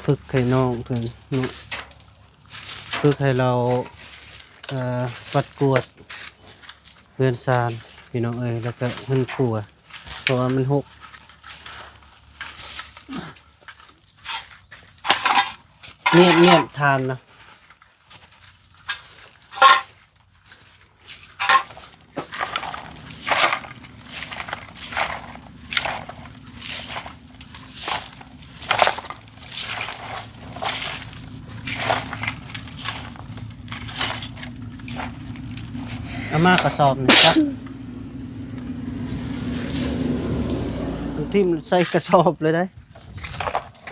ຝຶກໃຫ້ນ້ອງເພິ່ນເນາະ ຝຶກໃຫ້ລາວ ເອີ ກວາດກວາດເຮືອນຊານ ພີ່ນ້ອງເອີຍ ແລ້ວກະເຮືອນຄົວ ເພາະວ່າມັນຮົກ. ມຽນ ມຽນ ທານນະ. ເອົາມາກະສອບນີ້ຈ້ະ ຖິ້ມໃສ່ກະສອບເລີຍໄດ໋.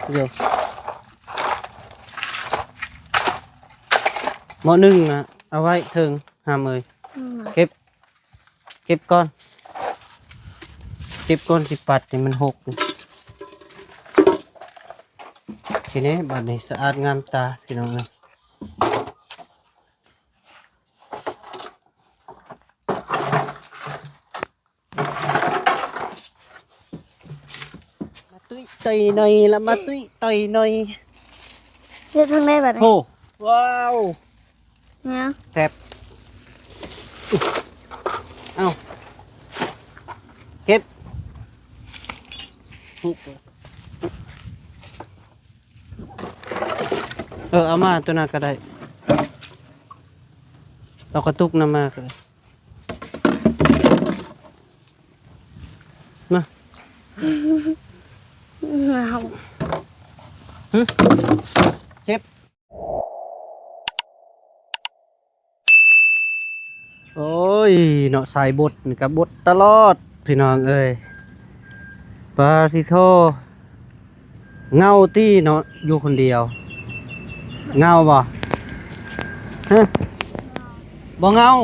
ເອີ ໝໍ້ໜຶ່ງນະ ເອົາໄວ້ເທິງ ຫາເອີຍ ອືມ ເກັບ ເກັບກ່ອນ ເກັບກ່ອນ ຊິປັດໃຫ້ມັນຫົກ. ໂອເຄເນ ບາດນີ້ສະອາດງາມຕາ ພີ່ນ້ອງເອີຍ. ມາຕຸ້ຍຕ່ອຍໜ່ອຍລະ ມາຕຸ້ຍຕ່ອຍໜ່ອຍ. ເຮັດທາງໃດບາດນີ້? ໂອ້ ວ້າວ ຫຍັງ? ແຊບ. ເອົ້າ ເກັບ. ເອີ ເອົາມາໂຕນັ້ນກະໄດ້ ເອົາກະຕຸກນຳມາກະໄດ້. ມາ ຫຶ ເຈັບ. ໂອ້ຍເນາະ ສາຍບົດນີ້ກະບົດຕະຫຼອດ ພີ່ນ້ອງເອີຍ. ປາທິໂທ ເຫງົາຕິເນາະ ຢູ່ຄົນດຽວ ເຫງົາບໍ່? ຮະ ບໍ່ເຫງົາ.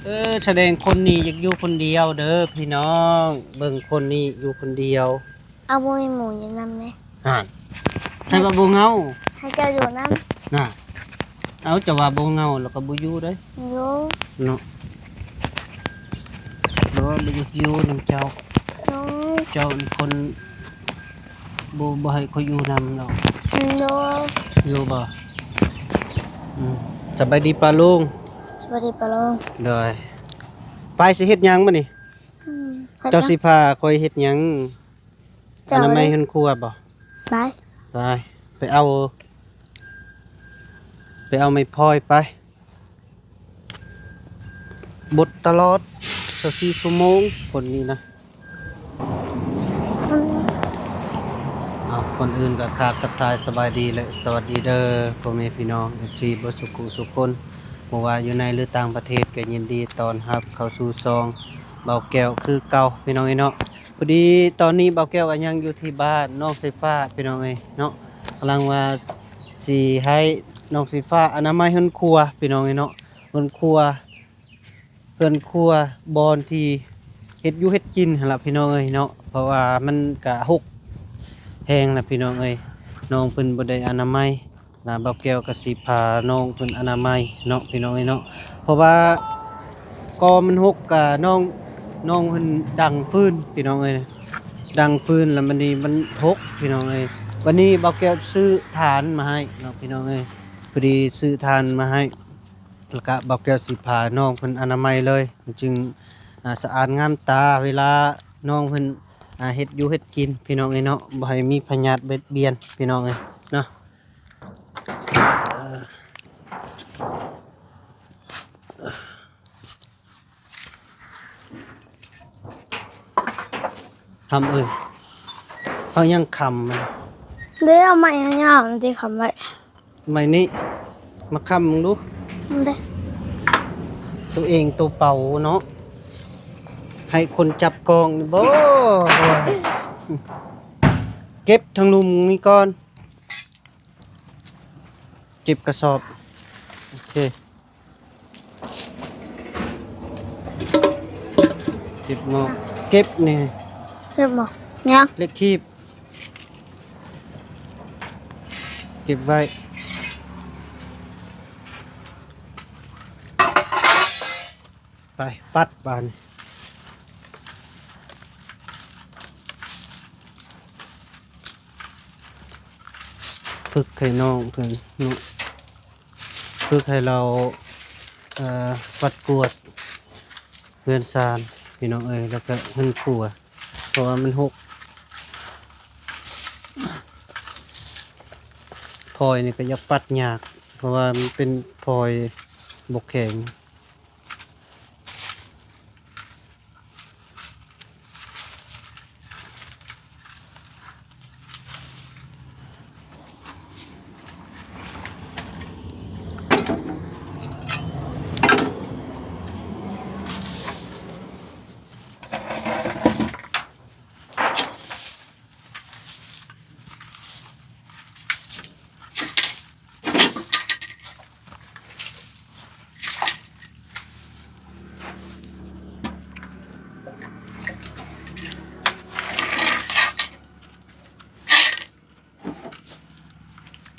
ເອີ ສະແດງຄົນນີ້ຢາກຢູ່ຄົນດຽວເດີພີ່ນ້ອງ ເບິ່ງຄົນນີ້ຢູ່ຄົນດຽວ. ເອົາ ບໍ່ມີໝູຢູ່ນຳເດ້. ຫັ້ນ ໃສ່ວ່າບໍ່ເຫງົາ ໃຫ້ເຈົ້າຢູ່ນຳນະ. ເອົາ ເຈົ້າວ່າບໍ່ເຫງົາ ແລ້ວກໍບໍ່ຢູ່ເດ້. ຢູ່ເນາະ ບໍ່ ບໍ່ຢາກຢູ່ນຳເຈົ້າ. ເຈົ້າ ເຈົ້າຄົນ ບໍ່ ບໍ່ໃຫ້ຂ້ອຍຢູ່ນຳດອກ. ຢູ່ ຢູ່ບໍ່? ອືມ ສະບາຍດີປ້າລຸງ. ສະບາຍດີປ້າລຸງ. ໂດຍ ໄປ ຊິເຮັດຫຍັງບາດນີ້? ອືມ ເຈົ້າຊິພາຂ້ອຍເຮັດຫຍັງ? ອະນາໄມເຮືອນຄົວບໍ່? ໄປ ໄປ ໄປເອົາ ໄປເອົາໄມ້ພອຍໄປ. ບົດຕະຫຼອດຊາວສີ່ຊົ່ວໂມງຄົນນີ້ນະ. ເອົາ ກ່ອນອື່ນກໍກາບທັກທາຍສະບາຍດີ ແລະ ສະຫວັດດີເດີ ພໍ່ແມ່ພີ່ນ້ອງ ເອັຟຊີ ເບິດສູ່ຜູ້ສູ່ຄົນ ບໍ່ວ່າຢູ່ໃນ ຫຼື ຕ່າງປະເທດ ກໍຍິນດີຕ້ອນຮັບເຂົ້າສູ່ຊ່ອງບ່າວແກ້ວຄືເກົ່າ ພີ່ນ້ອງເອີຍເນາະ. ພໍດີຕອນນີ້ບ່າວແກ້ວກໍຍັງຢູ່ທີ່ບ້ານນ້ອງສາຍຟ້າ ພີ່ນ້ອງເອີຍເນາະ ກຳລັງວ່າຊິໃຫ້ນ້ອງສາຍຟ້າອະນາໄມເຮືອນຄົວ ພີ່ນ້ອງເອີຍເນາະ. ເຮືອນຄົວ ເຮືອນຄົວ ບ່ອນທີ່ເຮັດຢູ່ເຮັດກິນຫັ້ນລະ ພີ່ນ້ອງເອີຍເນາະ ເພາະວ່າມັນກະຮົກແຮງລະ ພີ່ນ້ອງເອີຍ ນ້ອງເພິ່ນບໍ່ໄດ້ອະນາໄມ. ລະບ່າວແກ້ວກໍຊິພານ້ອງເພິ່ນອະນາໄມເນາະ ພີ່ນ້ອງເອີຍເນາະ ເພາະວ່າກໍມັນຮົກ ກະນ້ອງ ນ້ອງເພິ່ນດັງຟືນ ພີ່ນ້ອງເອີຍ ດັງຟືນ ລະບັດນີ້ມັນຮົກ ພີ່ນ້ອງເອີຍ. ບັດນີ້ບ່າວແກ້ວຊື້ຖ່ານມາໃຫ້ເນາະ ພີ່ນ້ອງເອີຍ ພໍດີຊື້ຖ່ານມາໃຫ້ ລະກະບ່າວແກ້ວຊິພານ້ອງເພິ່ນອະນາໄມເລີຍ ມັນຈຶ່ງ ອາ ສະອາດງາມຕາ ເວລານ້ອງເພິ່ນ ອາ ເຮັດຢູ່ເຮັດກິນ ພີ່ນ້ອງເອີຍເນາະ ບໍ່ໃຫ້ມີພະຍາດບຽດບຽນ ພີ່ນ້ອງເອີຍເນາະ. ຄຳເອີຍ ເອົາຫຍັງຄຳມັນ ເດ້ ເອົາໄມ້ຍາວໆນັ້ນຕິຄຳໄວ້ ໄມ້ນີ້ ມາຄຳເບິ່ງດູ ເດ້ ໂຕເອງໂຕເປົ່າເນາະ ໃຫ້ຄົນຈັບກ້ອງນີ້ບໍ? ເກັບທາງລຸ່ມນີ້ກ່ອນ ເກັບກະສອບ ໂອເຄ ເກັບເນາະ ເກັບນີ້ ເກັບບໍ່? ຫຍັງ? ເຫຼັກຖີບ ເກັບໄວ້ ໄປ ປັດບາດນີ້. ຝຶກໃຫ້ນ້ອງເພິ່ນເນາະ ຝຶກໃຫ້ລາວ ເອີ ປັດກວາດເຮືອນຊານ ພີ່ນ້ອງເອີຍ ແລ້ວກະເຮືອນຄົວ ເພາະວ່າມັນຮົກ. ພອຍນີ້ກະຢາກປັດຍາກ ເພາະວ່າມັນເປັນພອຍບໍ່ແຂງ.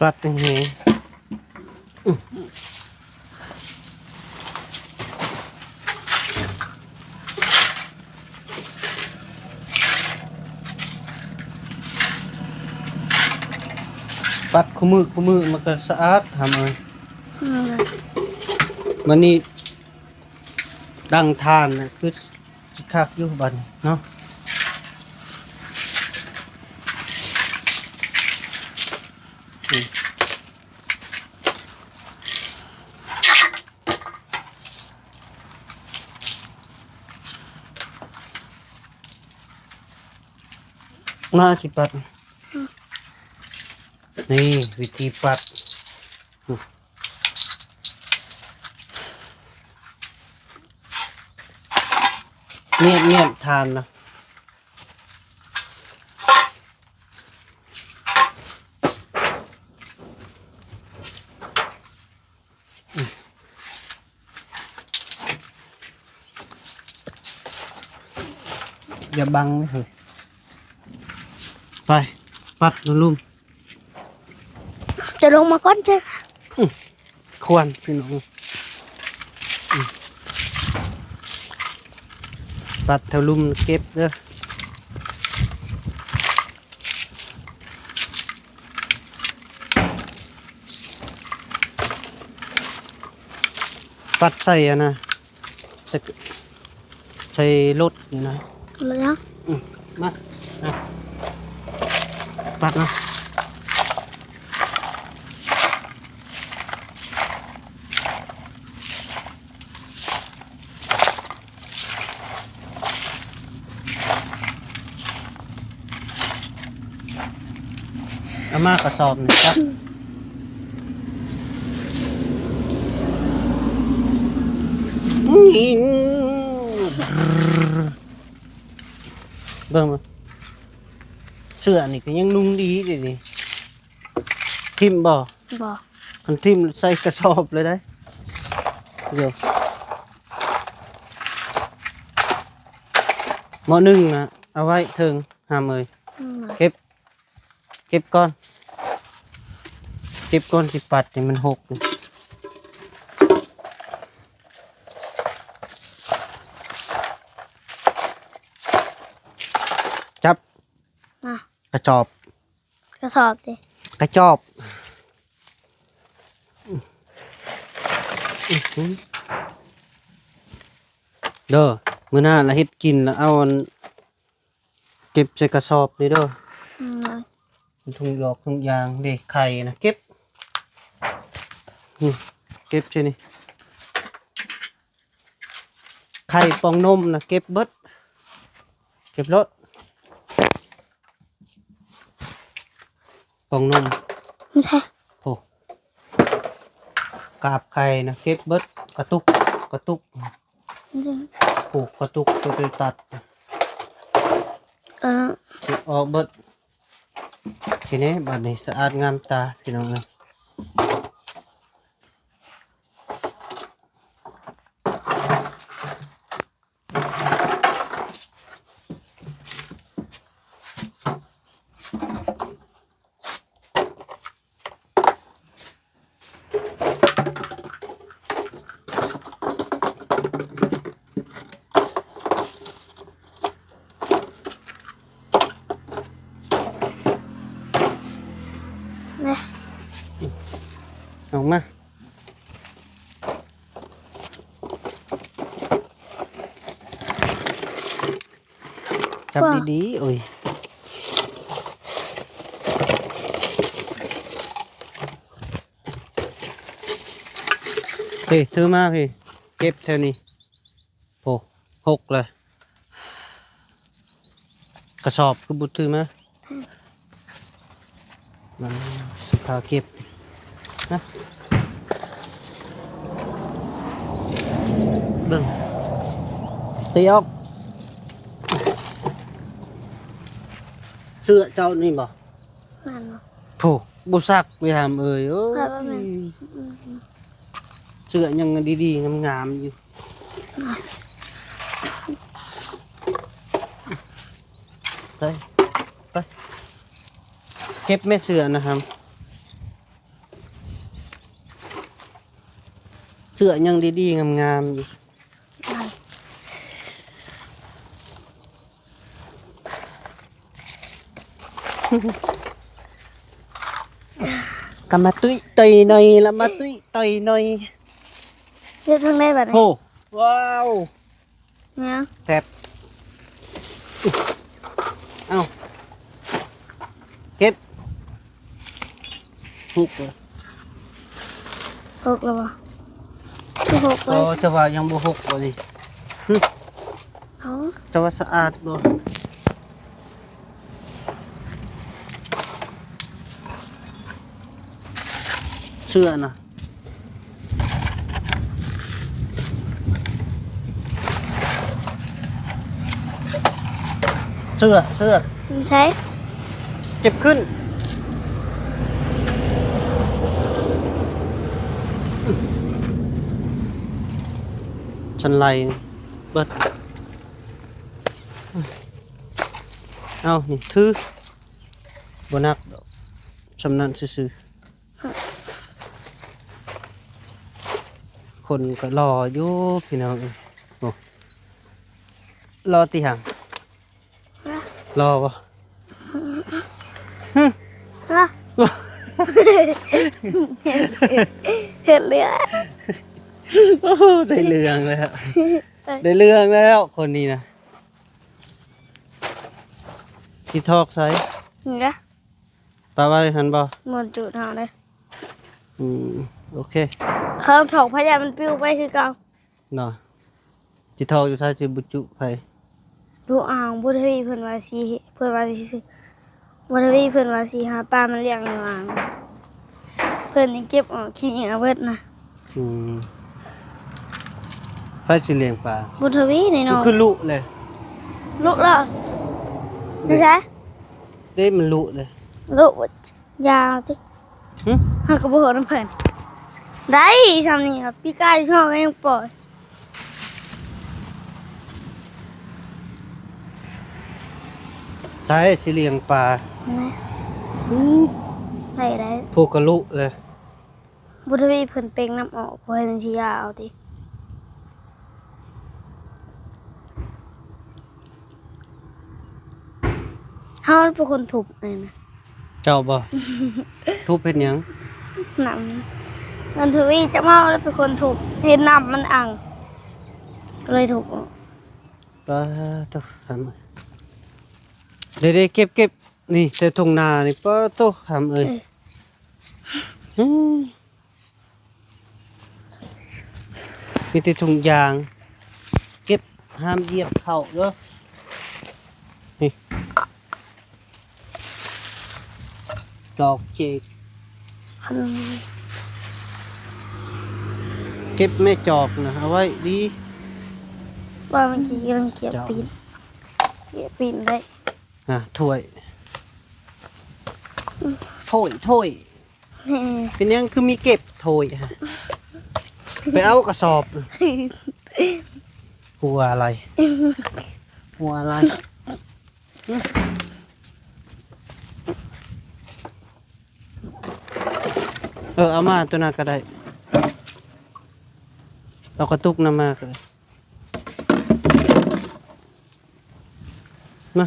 ປັດແຮງໆ ປັດຄູ່ມື້ຄູ່ມື້ມັນກະສະອາດ ທຳເອີຍ. ອືມ ມື້ນີ້ ດັງຖ່ານນະ ຄືຊິຄັກຢູ່ບາດນີ້ເນາະ. ມາຊິປັດ ອືມ ນີ້ວິທີປັດ. ມຽດໆ ຖ່ານນະ ຢ່າບັງເລີຍ ໄປ ປັດລຸມ. ຈະລົງມາກ່ອນເຈົ້າ ອື ຄວັນພີ່ນ້ອງ ອື ປັດແຖວລຸ່ມເກັບເດີ ປັດໃສ່ອັນນະ ໃສ່ ໃສ່ລົດນີ້ນະ ເອົາແລ້ວ ອືມ ມາ ມາ ປັກມາ ເອົາມາກະສອບນີ້ ຈັບ ເບິ່ງ ເສື້ອນີ້ກະຍັງນຸ່ງດີເດນີ້ ຖິ້ມບໍ່? ບໍ່ ຄັນຖິ້ມໃສ່ກະສອບເລີຍໄດ໋. ໝໍ້ໜຶ່ງນະ ເອົາໄວ້ເທິງ ຫາມເອີຍ ອືມ ເກັບ ເກັບກ່ອນ ເກັບກ່ອນຊິປັດໃຫ້ມັນຫົກ ຈັບ ມາ ກະຈອບ ກະສອບຕິ ກະຈອບ ເດີ ມື້ໜ້າລະເຮັດກິນລະເອົາອັນ ເກັບໃສ່ກະສອບນີ້ເດີ ອືມ ຖົງຢອກຖົງຢາງເດ້ ໄຂ່ນະ ເກັບ ນີ້ ເກັບໃສ່ນີ້ ໄຂ່ ປ່ອງນົມນະ ເກັບເບິດ ເກັບໂລດ ປ່ອງນົມ ໃສ່ ໂອ້ ກາບໄຂ່ນະ ເກັບເບິດ ກະຕຸກ ກະຕຸກ ໃສ່ ໂອ້ ກະຕຸກ ໂຕໄປຕັດ ເອີ ເກັບອອກເບິດ ໂອເຄເນ ບາດນີ້ສະອາດງາມຕາ ພີ່ນ້ອງເອີຍ. ອອກມາ ຈັບດີໆ ໂອ້ຍ ເອີ ຖືມາພີ້ ເກັບແຖວນີ້. ໂອ້ ຫົກເລີຍ ກະສອບຄືບໍ່ຖືມາ ມາ ຊິພາເກັບນະ ເບິ່ງ ຕີອອກ ເສື້ອເຈົ້ານີ້ບໍ່? ແມ່ນບໍ່? ໂອ້ ບໍ່ຊັກເວີຍຫຳເອີຍ ໂອ້ຍ ເສື້ອຍັງດີໆ ງາມໆ ຢູ່ ໄປ ໄປ ເກັບແມ່ເສື້ອນະຫຳ ເສື້ອຍັງດີໆ ງາມໆ ຢູ່. ກະມາຕຸ້ຍເຕີຍໜ່ອຍ ລະມາຕຸ້ຍເຕີຍໜ່ອຍ ເຮັດທາງໃດບາດນີ້? ໂອ້ ວ້າວ ຫຍັງ? ແຊບ ເອົ້າ ເກັບ ຫົກເລີຍ ຫົກແລ້ວບໍ່? ຄືຫົກເລີຍ ໂອ້ ຈະວ່າຍັງບໍ່ຫົກບໍ່ນີ້? ຫຶ ເອົ້າ ຈະວ່າສະອາດບໍ່? ເສື້ອນະ ເສື້ອ ເສື້ອ ຢູ່ໃສ? ເກັບຂຶ້ນ ຊັ້ນໄລ່ເບິດ ເອົານີ້ ຖື ບໍ່ໜັກດອກ ສ່ຳນັ້ນຊື່ໆ. ຄົນກໍຫຼໍ່ຢູ່ພີ່ນ້ອງເອີຍ ໂອ້ ຫຼໍ່ຕິຫຍັງ? ຫຼໍ່ບໍ່? ຮະ? ຮະ? ເຮັດເລື່ອງ ໂອ້ ໄດ້ເລື່ອງແລ້ວ ໄດ້ເລື່ອງແລ້ວຄົນນີ້ນະ ຊິຖອກໃສ? ນີ້ນະ ປະໄວ້ຫັ້ນບໍ່? ບໍ່ຈຸດເຮົາເດ້ ອືມ ໂອເຄ ເຮົາຖອກພະຍາດມັນປິວໄປຄືເກົ່າເນາະ ຊິຖອກຢູ່ໃສ ຊິບໍ່ຈຸໃຜ? ດູອ່າງ ບຸດທະວີເພິ່ນວ່າຊິ ເພິ່ນວ່າຊິ ບຸດທະວີເພິ່ນວ່າຊິຫາປາມາລ້ຽງຢູ່ອ່າງ ເພິ່ນຍັງເກັບອອກຂີ້ເຫຍື້ອເບິດນະ ອືມ ໃຜຊິລ້ຽງປາ? ບຸດທະວີນີ້ເນາະ ຄືລຸເລີຍ ລຸແລ້ວ ຢູ່ໃສ? ເດ້ ມັນລຸເລີຍ ລຸ ຢ່າຕິ ຫຶ ເຮົາກໍບໍ່ຮູ້ນຳເພິ່ນ ໄດ້ຊ່ຳນີ້ ປີກາຍຊ່ອງກໍຍັງປ່ອຍ ໃສຊິລ້ຽງປາ ນີ້ ອືມ ໄດ້ ໄດ້ ຜູ້ກະລຸເລີຍ ບຸດທະວີເພິ່ນເປັ່ງນ້ຳອອກ ບໍ່ໃຫ້ມັນຊິຢາເອົາຕິ ເຮົາເປັນຄົນທຸບເອງນະ ເຈົ້າບໍ່? ທຸບເຮັດຫຍັງ? ນ້ຳ ມັນທະວີຈະເມົາແລ້ວເປັນຄົນທຸບ ເຫັນນ້ຳມັນອັ່ງ ກໍເລີຍທຸບອອກ ປາໂຕ ຫຳເອີຍ ເດ້ໆ ເກັບໆ ນີ້ແຕ່ທົ່ງນານີ້ ປາໂຕ ຫຳເອີຍ ເອີ ອືມ ມີແຕ່ຖົງຢາງ ເກັບຫ້າມຢຽບເຂົ້າເດີ ນີ້ ຈອກເຈກ ເກັບແມ່ຈອກນະ ເອົາໄວ້ດີ ວ່າມັນຊິກຳລັງກຽບ ເຈົ້າ ຕີນ ກຽບຕີນໄດ້ ອ່າ ຖ້ວຍ ອືມ ຖ້ວຍ ຖ້ວຍ ເປັນຫຍັງຄືມີເກັບໂຖຍ ໄປເອົາກະສອບ ຫົວອາໄລ ຫົວອາໄລ ເອີ ເອົາມາຕົວນັ້ນກະໄດ້ ເອົາກະຕຸກນຳມາກະໄດ້. ມາ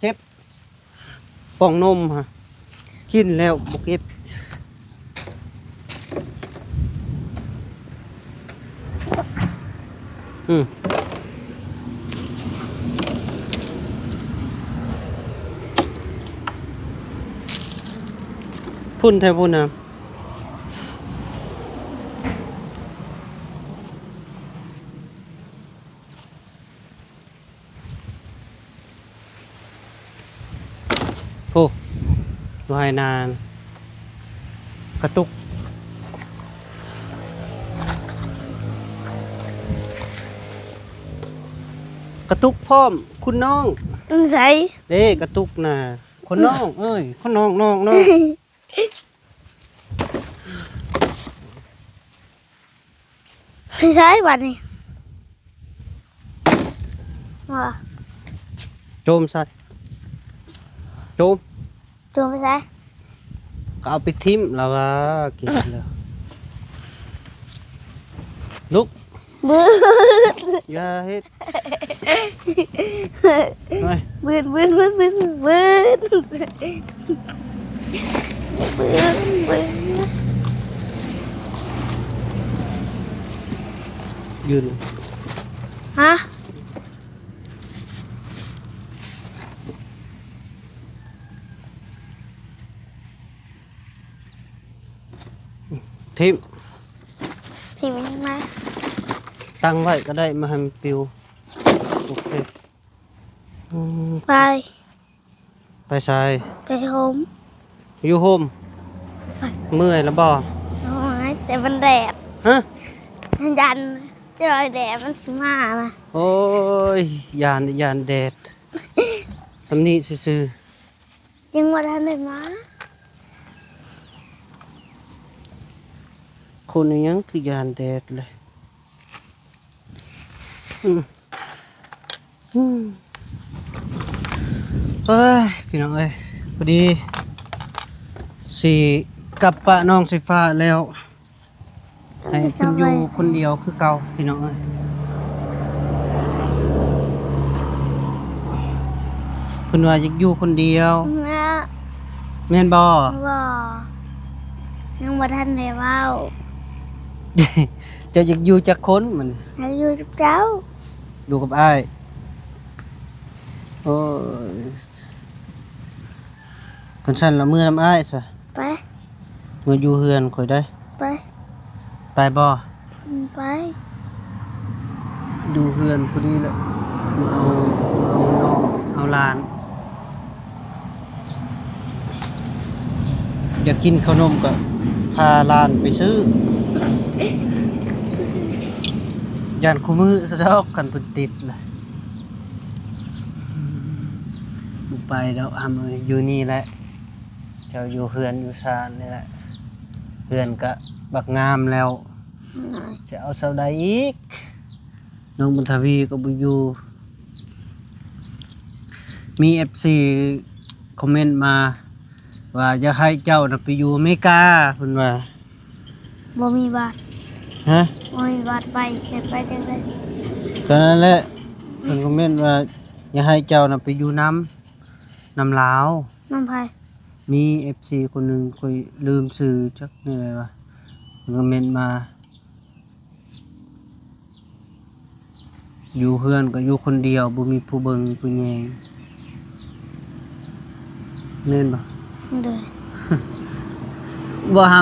ເຈັບ ປ່ອງນົມຫັ້ນ ກິນແລ້ວບໍ່ເກັບ. ອືມ ພຸ້ນແທ້ພຸ້ນນະ. ໂອ້ ຢູ່ໄຮ່ນາ ກະຕຸກ ກະຕຸກພ້ອມ ຄຸນນ້ອງ. ໃສ? ເດ້ ກະຕຸກນະ ຄົນນ້ອງເອີຍ ຄົນນ້ອງ ນ້ອງ ນ້ອງ. ໃສ່ບາດນີ້ ວ່າ ໂຈມໃສ່ ໂຈມ ໂຈມໄປໃສ? ກໍເອົາໄປຖິ້ມ ລາວວ່າກິນແລ້ວ. ລຸກ ບືດ ຢ່າເຮັດ ໄປ ບືດ ບືດ ບືດ ບືດ ບືດ ບືດ ບືດ ຢືນ ຮະ? ຖິ້ມ ຖິ້ມຍັງໄງ? ຕັ້ງໄວ້ກໍໄດ້ ບໍ່ໃຫ້ມັນປິວ. ໂອເຄ ອືມ ໄປ ໄປໃສ? ໄປໂຮມ ຢູ່ໂຮມ. ເມື່ອຍແລ້ວບໍ່? ໂອ້ຍ ແຕ່ມັນແດດ ຮະ? ຢ້ານ ຈະໄດ້ແດດມັນຊິມານະ. ໂອ້ຍ ຢ້ານ ຢ້ານແດດ ສ່ຳນີ້ຊື່ໆ ຍັງບໍ່ທັນໄດ້ມາ. ຄົນອີ່ຫຍັງຄືຢ້ານແດດເລີຍ? ອືມ ອືມ ເອີຍ ພີ່ນ້ອງເອີຍ ພໍດີຊິກັບປະນ້ອງສີຟ້າແລ້ວ. ໃຫ້ເພິ່ນຢູ່ຄົນດຽວຄືເກົ່າ ພີ່ນ້ອງເອີຍ. ເພິ່ນວ່າຢາກຢູ່ຄົນດຽວ ແມ່ນບໍ່? ບໍ່ ຍັງບໍ່ທັນໄດ້ເວົ້າ. ເຈົ້າຢາກຢູ່ຈັກຄົນມັດນີ້? ຢາກຢູ່ກັບເຈົ້າ. ຢູ່ກັບອ້າຍ. ໂອ້ຍ ຄັນຊັ້ນລະເມືອນຳອ້າຍຊະ. ໄປ ເມືອຢູ່ເຮືອນຂ້ອຍໄດ້. ໄປ ໄປບໍ່? ອືມ ໄປ ຢູ່ເຮືອນພໍດີແຫຼະ ມາເອົາ ມາເອົານ້ອງ ເອົາຫຼານ. ຢາກກິນເຂົ້າໜົມກໍພາຫຼານໄປຊື້. ຢ້ານຄູ່ມື້ຊະດອກ ຄັນເພິ່ນຕິດລະ. ບໍ່ໄປດອກ ອຳເອີຍ ຢູ່ນີ້ແຫຼະ. ເຈົ້າຢູ່ເຮືອນຢູ່ຊານນີ້ແຫຼະ ເຮືອນກະບັກງາມແລ້ວ ຈະເອົາຊາວໃດອີກ? ນ້ອງບຸນທະວີກໍບໍ່ຢູ່. ມີເອັຟຊີຄອມເມັນມາວ່າ ຢາກໃຫ້ເຈົ້ານະໄປຢູ່ອາເມລິກາ ເພິ່ນວ່າ. ບໍ່ມີບັດ. ຮະ? ບໍ່ມີບັດໄປ ຈະໄປຈັ່ງໃດ? ກໍນັ້ນແຫຼະ ເພິ່ນຄອມເມັນວ່າ ຢາກໃຫ້ເຈົ້ານະໄປຢູ່ນຳ ນຳລາວ. ນຳໃຜ? ມີເອັຟຊີຄົນໜຶ່ງ ຂ້ອຍລືມຊື່ຈັກແນວໃດວະ ເພິ່ນຄອມເມັນມາ. ຢູ່ເຮືອນກໍຢູ່ຄົນດຽວ ບໍ່ມີຜູ້ເບິ່ງຜູ້ແຍງ ແມ່ນບໍ່? ໂດຍ. ບໍ່ຫຳ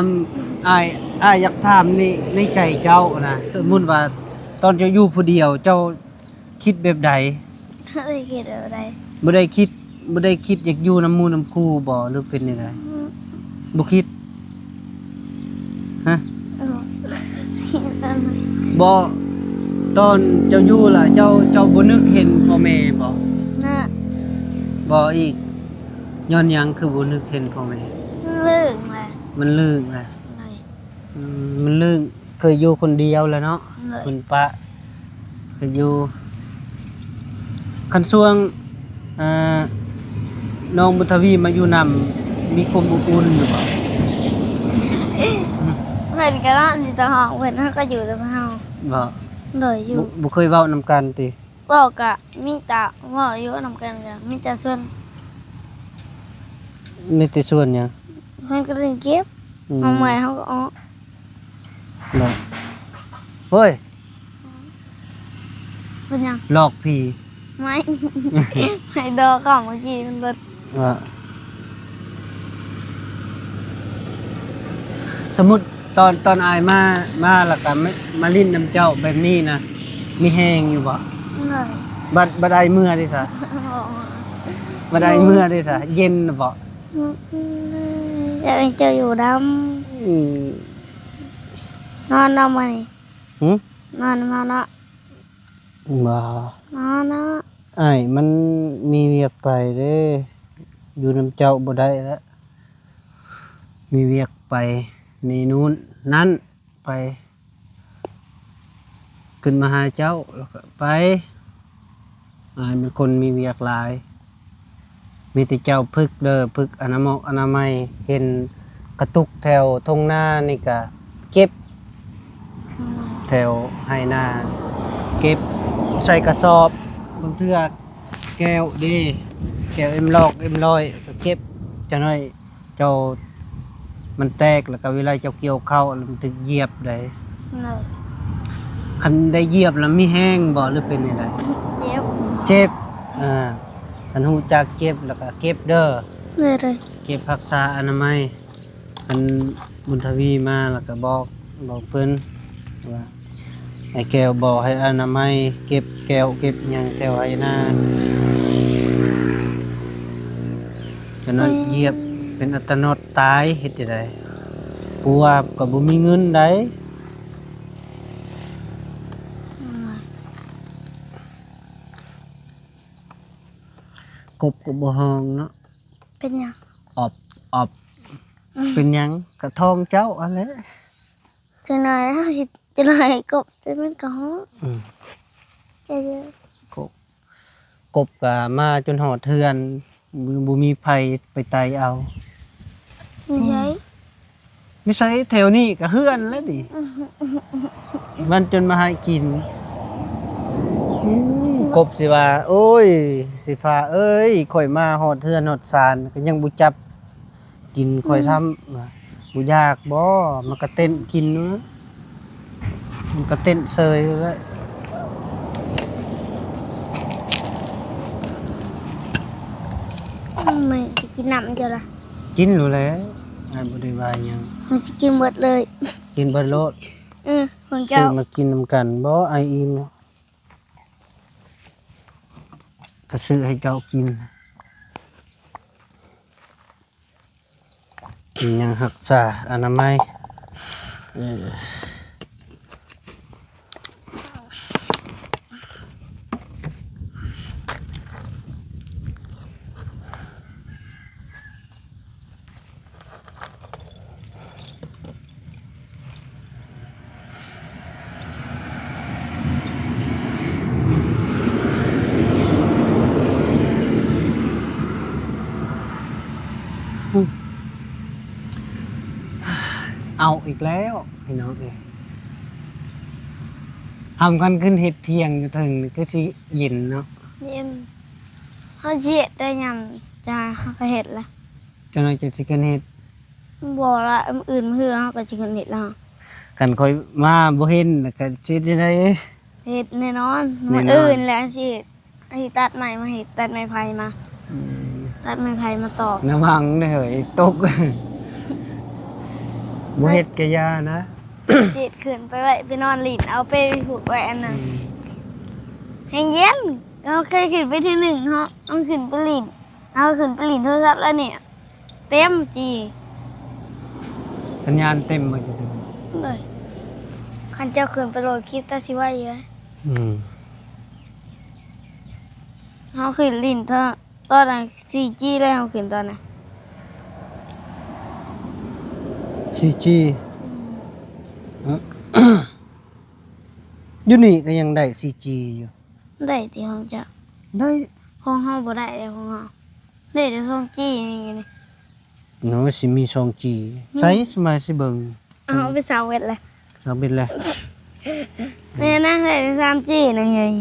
ອ້າຍ ອ້າຍຢາກຖາມໃນ ໃນໃຈເຈົ້ານະ ສົມມຸດວ່າຕອນເຈົ້າຢູ່ຜູ້ດຽວ ເຈົ້າຄິດແບບໃດ? ເຈົ້າໄດ້ຄິດແບບໃດ? ບໍ່ໄດ້ຄິດ ບໍ່ໄດ້ຄິດຢາກຢູ່ນຳໝູ່ນຳຄູ່ບໍ່ ຫຼືເປັນແນວໃດ? ອືມ ບໍ່ຄິດ? ຮະ? ເອີ ບໍ່ ຕອນເຈົ້າຢູ່ລະ ເຈົ້າ ເຈົ້າບໍ່ນຶກເຫັນພໍ່ແມ່ບໍ່? ນະ ບໍ່ອີກ. ຍ້ອນຫຍັງຄືບໍ່ນຶກເຫັນພໍ່ແມ່? ມັນລຶ້ງແຫຼະ ມັນລຶ້ງແຫຼະ. ອືມ ມັນລຶ້ງ ເຄີຍຢູ່ຄົນດຽວແລ້ວເນາະ. ໂດຍ. ເພິ່ນປະ ເຄີຍຢູ່ ຄັນຊ່ວງ ອ່າ ນ້ອງບຸນທະວີມາຢູ່ນຳ ມີຄວາມອົບອຸ່ນຢູ່ບໍ່? ເພິ່ນກໍນອນຢູ່ແຕ່ຫ້ອງເພິ່ນ ເຮົາກໍຢູ່ແຕ່ເຮົາ. ບໍ່? ໂດຍ. ຢູ່ ບໍ່ ບໍ່ເຄີຍເວົ້ານຳກັນຕິ? ເວົ້າກະມີແຕ່ເວົ້າຢູ່ນຳກັນ ກະມີແຕ່ຊວນ ມີແຕ່ສວນຫຍັງ? ເພິ່ນກໍເລີຍເກັບ ອືມ ເຮົາເມື່ອຍເຮົາກໍອອກ. ເນາະ ໂອ້ຍ ເປັນຫຍັງ? ຫຼອກຜີ. ໄມ້ ໄມ້ດອກເຂົາເມື່ອກີ້ມັນເບິດ. ວ່າ ສົມມຸດຕອນ ຕອນອ້າຍມາ ມາແລ້ວກໍມາ ມາຫຼິ້ນນຳເຈົ້າແບບນີ້ນະ ມີແຮງຢູ່ບໍ່? ໂດຍ. ບັດ ບັດອ້າຍເມື່ອເດຊະ? ບໍ່. ບັດອ້າຍເມື່ອເດຊະ? ເຢັນບໍ່? ອືມ ຢາກໃຫ້ເຈົ້າຢູ່ນຳ. ອືມ ນອນນຳມື້ນີ້. ຫື? ນອນນຳເຮົາເນາະ. ບໍ່ ນອນເນາະ. ອ້າຍມັນມີວຽກໄປເດ້ ຢູ່ນຳເຈົ້າບໍ່ໄດ້ລະ ມີວຽກໄປນີ້ນູ້ນນັ້ນ ໄປ ຂຶ້ນມາຫາເຈົ້າ ແລ້ວກໍໄປ. ອ້າຍເປັນຄົນມີວຽກຫຼາຍ. ມີແຕ່ເຈົ້າຝຶກເດີ ຝຶກອະນາມອກອະນາໄມ. ເຫັນກະຕຸກແຖວທົ່ງນານີ້ກະເກັບ ແຖວໄຮ່ນາ ເກັບໃສ່ກະສອບ. ບາງເທື່ອແກ້ວເດ້ ແກ້ວເອັມຮ້ອຍ ເອັມຮ້ອຍ ກໍເກັບ. ຈັກໜ້ອຍເຈົ້າ ມັນແຕກ ແລ້ວກໍເວລາເຈົ້າກ່ຽວເຂົ້າ ແລ້ວມັນຖືກຢຽບໄດ໋. ໂດຍ. ຄັນໄດ້ຢຽບແລ້ວມີແຮງບໍ່ ຫຼືເປັນແນວໃດ? ເຈັບ. ເຈັບ. ອ່າ ຄັນຮູ້ຈັກເຈັບແລ້ວກໍເກັບເດີ. ໂດຍ ໂດຍ. ເກັບຮັກສາອະນາໄມ. ຄັນບຸນທະວີມາແລ້ວກໍບອກ ບອກເພິ່ນວ່າ ໃຫ້ແກ້ວບອກໃຫ້ອະນາໄມ ເກັບແກ້ວເກັບຫຍັງແຖວໄຮ່ນາ. ຈະນອນຢຽບເປັນອັດຕະນອດຕາຍ ເຮັດຈັ່ງໃດ? ຜົວກໍບໍ່ມີເງິນໃດ. ອືມ ກົບກໍບໍ່ຮ້ອງເນາະ. ເປັນຫຍັງ? ອອບ ອອບ. ອືມ ເປັນຫຍັງ? ກະທ້ອງເຈົ້າຫັ້ນແຫຼະ. ຈັກໜ້ອຍເຮົາຊິ ຈັກໜ້ອຍກົບ ແຕ່ມັນກໍຮ້ອງ. ອືມ ເຈົ້າເດີ ກົບ ກົບກໍມາຈົນຮອດເຮືອນ ບໍ່ ບໍ່ມີໃຜໄປໄຕ່ເອົາ. ຢູ່ໃສ? ອືມ ຢູ່ໃສ? ແຖວນີ້ກໍເຮືອນແລ້ວນີ້. ອືມ ມັນຈົນມາໃຫ້ກິນ. ອືມ ກົບຊິວ່າ ໂອ້ຍ ສີຟ້າເອີຍ ຂ້ອຍມາຮອດເຮືອນຮອດຊານ ກໍຍັງບໍ່ຈັບ ກິນຂ້ອຍຊ້ຳ. ອືມ ວ່າ ບໍ່ຢາກບໍ່? ມັນກະເຕັ້ນກິນເນາະ ມັນກະເຕັ້ນເຊີຍແລ້ວ. ອືມ ມັນຊິກິນນ້ຳເຈົ້າລະ? ກິນໂລດແຫຼະ ອ້າຍບໍ່ໄດ້ວ່າຫຍັງ. ມັນຊິກິນເບິດເລີຍ. ກິນເບິດໂລດ. ອືມ ຂອງເຈົ້າ ຊື້ມາກິນນຳກັນບໍ່? ອ້າຍອີ່ມ ກໍຊື້ໃຫ້ເຈົ້າກິນ. ກິນຫຍັງຮັກສາອະນາໄມ. ເອີ. ເອົາອີກແລ້ວພີ່ນ້ອງເອີຍ. ທຳກັນຂຶ້ນເຮັດທ່ຽງຢູ່ເທິງນີ້ຄືຊິເຢັນເນາະ. ເຢັນ. ເຮົາຊິເຮັດໄດ້ຍາມຈະ ເຮົາກໍເຮັດລະ. ຈັກໜ້ອຍເຈົ້າຊິຂຶ້ນເຮັດ. ບໍ່ລະ ມື້ອື່ນມື້ເຮົາກໍຊິຂຶ້ນເຮັດແລ້ວ. ຄັນຂ້ອຍມາບໍ່ເຫັນລະກະຊິເຮັດຈັ່ງໃດ? ເຮັດແນ່ນອນ. ແນ່ນອນ. ມື້ອື່ນແຫຼະຊິ ຊິຕັດໄມ້ມາເຮັດ ຕັດໄມ້ໄຜ່ມາ. ອືມ ຕັດໄມ້ໄຜ່ມາຕອກ. ລະວັງເດີເຮີ້ຍ ຕົກ. ບໍ່ເຮັດກະຢ່ານະ. ຊິເຮັດຂຶ້ນໄປໄວ້ ໄປນອນຫຼິ້ນ ເອົາເປໄປຜູກໄວ້ອັນນັ້ນ. ອືມ ແຮງເຢັນ. ເຮົາເຄີຍຂຶ້ນໄປເທື່ອໜຶ່ງ ເຮົາ ເຮົາຂຶ້ນໄປຫຼິ້ນ ເຮົາຂຶ້ນໄປຫຼິ້ນໂທລະສັບແລ້ວນີ້ ເຕັມຈີ່. ສັນຍານເຕັມບໍ່ຢູ່ເທິງ? ໂດຍ. ຄັນເຈົ້າຂຶ້ນໄປໂຫຼດຄລິບ ຕາຊິໄວຢູ່. ອືມ ເຮົາຂຶ້ນຫຼິ້ນເທື່ອ ຕອນນັ້ນສີ່ຈີ່ແລ້ວ ເຮົາຂຶ້ນຕອນນັ້ນ. ສີ່ຈີ່. ອືມ ຢູ່ນີ້ກໍຍັງໄດ້ສີ່ຈີ່ຢູ່. ໄດ້ຕິຂອງເຈົ້າ? ໄດ້. ຂອງເຮົາບໍ່ໄດ້ເດ້ ຂອງເຮົາໄດ້ແຕ່ສອງຈີ່ນີ້. ໂນ ຊິມີສອງຈີ່. ອືມ ໃສ ສະມາຊິເບິ່ງ. ເອົາໄປສາວເວັດແຫຼະ. ສາວເວັດແຫຼະ. ແມ່ນນະ ໄດ້ແຕ່ສາມຈີ່ນະເຮີ້ຍ.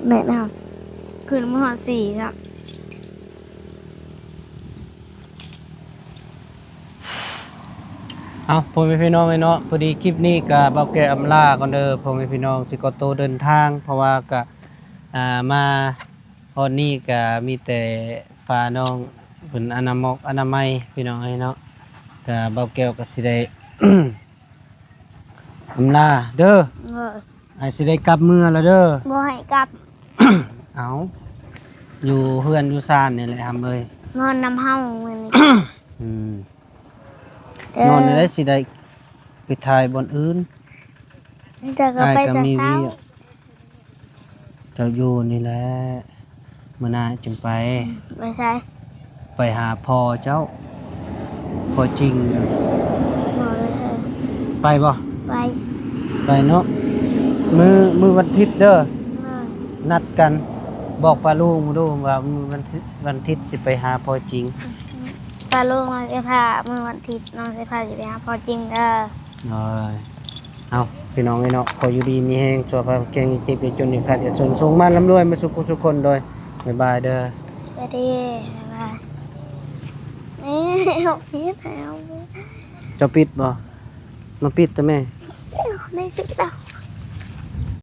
ແມ່ນນະ ຂຶ້ນມາຮອດສີ່ແລ້ວ. ເອົາ ພໍ່ແມ່ພີ່ນ້ອງເອີຍເນາະ, ພໍດີຄລິບນີ້ກະບ່າວແກ້ວອຳລາກ່ອນເດີ ພໍ່ແມ່ພີ່ນ້ອງ, ຊິຂໍໂຕເດີນທາງ ເພາະວ່າກະ ອ່າ ມາຮອດນີ້ກະມີແຕ່ຝານ້ອງເພິ່ນອະນາມອກອະນາໄມ ພີ່ນ້ອງເອີຍເນາະ, ກະບ່າວແກ້ວກະຊິໄດ້ ອຳລາເດີ. ເອີ ອ້າຍຊິໄດ້ກັບເມືອລະເດີ. ບໍ່ໃຫ້ກັບ. ເອົາ ຢູ່ເຮືອນຢູ່ຊານນີ້ແຫຼະ ຫຳເອີຍ, ນອນນຳເຮົາມື້ນີ້. ອືມ ເອີ ນອນແລ້ວຊິໄດ້ໄປຖ່າຍບ່ອນອື່ນ. ເຈົ້າກໍໄປແຕ່ເຊົ້າ. ເຈົ້າຢູ່ນີ້ແຫຼະ ມື້ໜ້າຈຶ່ງໄປ. ໄປໃສ? ໄປຫາພໍ່ເຈົ້າ ພໍ່ຈິງ. ບໍ່ເລີຍ. ໄປບໍ່? ໄປ ໄປເນາະ. ມື້ ມື້ວັນທິດເດີ. ເອີ ນັດກັນ ບອກປ້າລຸງດູວ່າມື້ວັນທິດ ວັນທິດຊິໄປຫາພໍ່ຈິງ. ປ້າລຸງນ້ອງຊິພາ ມື້ວັນທິດນ້ອງຊິພາຊິໄປຫາພໍ່ຈິງເດີ. ໂດຍ ເອົາ ພີ່ນ້ອງເອີຍເນາະ, ຂໍຢູ່ດີມີແຮງ ສຸຂະພາບແຂງ ຢ່າເຈັບຢ່າຈົນ ຢ່າຂາດຢ່າຈົນ ສົມຫວັງລ່ຳລວຍມາສູ່ຄູ່ສູ່ຄົນ. ໂດຍ ບາຍບາຍເດີ. ສະບາຍດີ ບາຍບາຍ. ເອີ ເອົາ ເຮັດໃຫ້ເຮົາ ເຈົ້າປິດບໍ່? ມາປິດຕະແມ່. ເອົາ ໄດ້ປິດແລ້ວ.